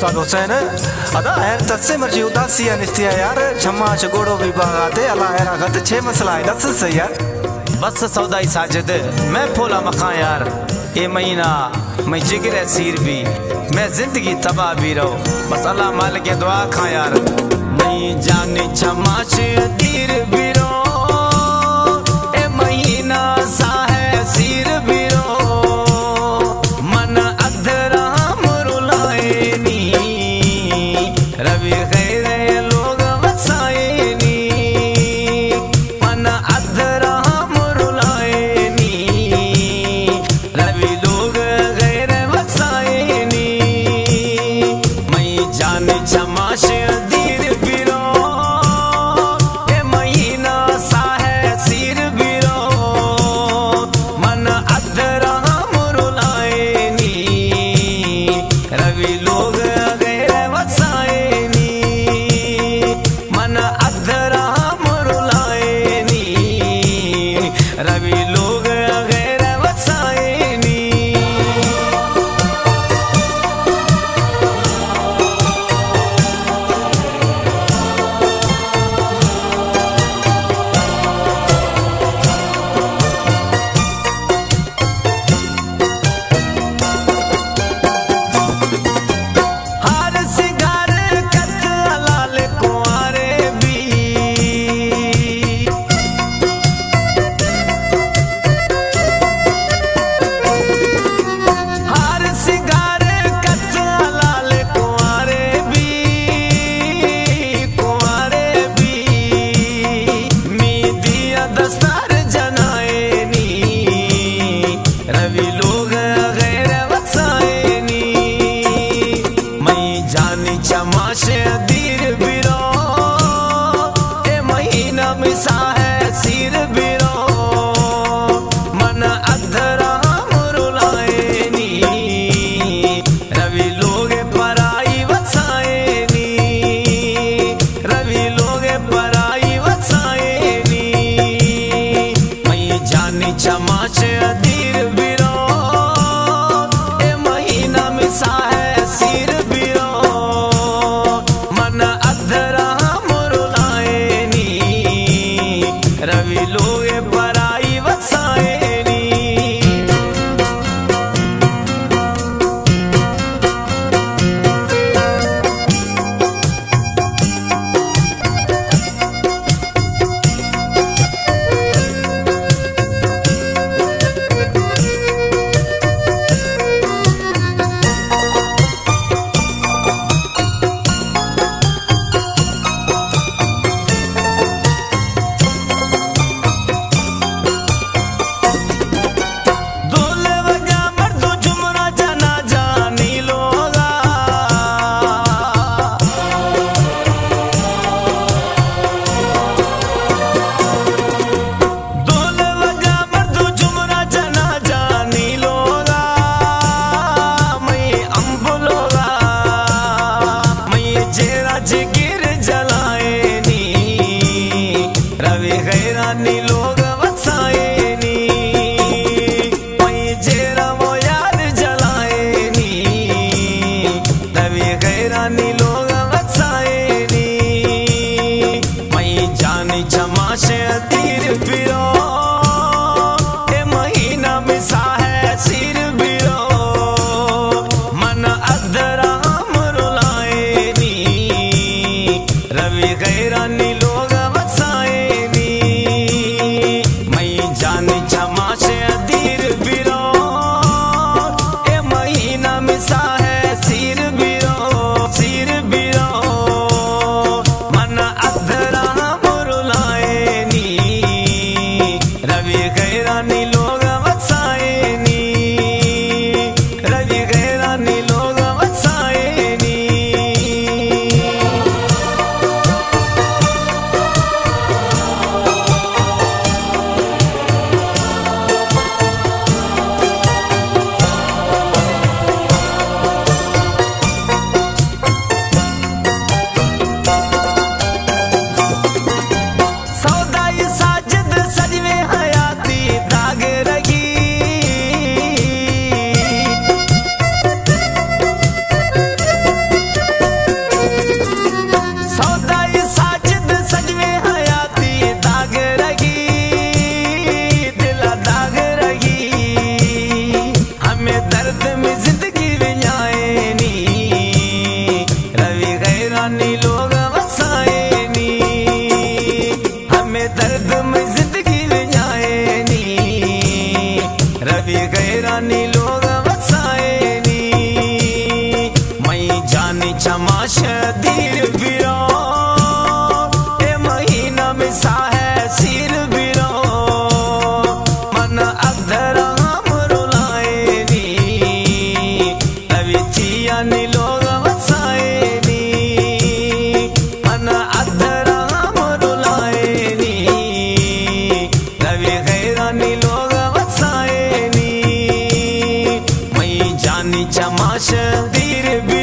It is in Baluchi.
استاد حسین، ادا حیر تسے مرچی اداسی ءَ نشتی ءَ یار، چماں چہ گوڑو بی باغاتے، اللہ حیران کنت، چے مسئلہ اے، دست سے یار۔ بس سودائی ساجد، مئے پولا مکاں یار، اے مہینہ مئے جگر ءَ سیر بی، مئے زندگی تباہ بی رو، بس اللہ مالک ءَ دعا کاں یار۔ مئی جان چماں چہ دیر بی رو، اے مہینہ ساہ ءَ سیر بی رو، من ادرام رلائینی، روی غیر لوگ وسائینی، من ادرام رلائینی، روی لوگ غیر وسائینی، مئی جان چماں چہ دیر بی رو، اے مہینہ ساہ ءَ سیر بی رو، من ادرام رلائینی، روی لوگ غیر وسائینی، من ادرام رلائینی، روی لوگ غیر وسائینی۔ غیرانی لوگ وسائینی، انا ادرام رلائینی، روی غیرانی لوگ وسائینی، مئی جانی چماش دیر بی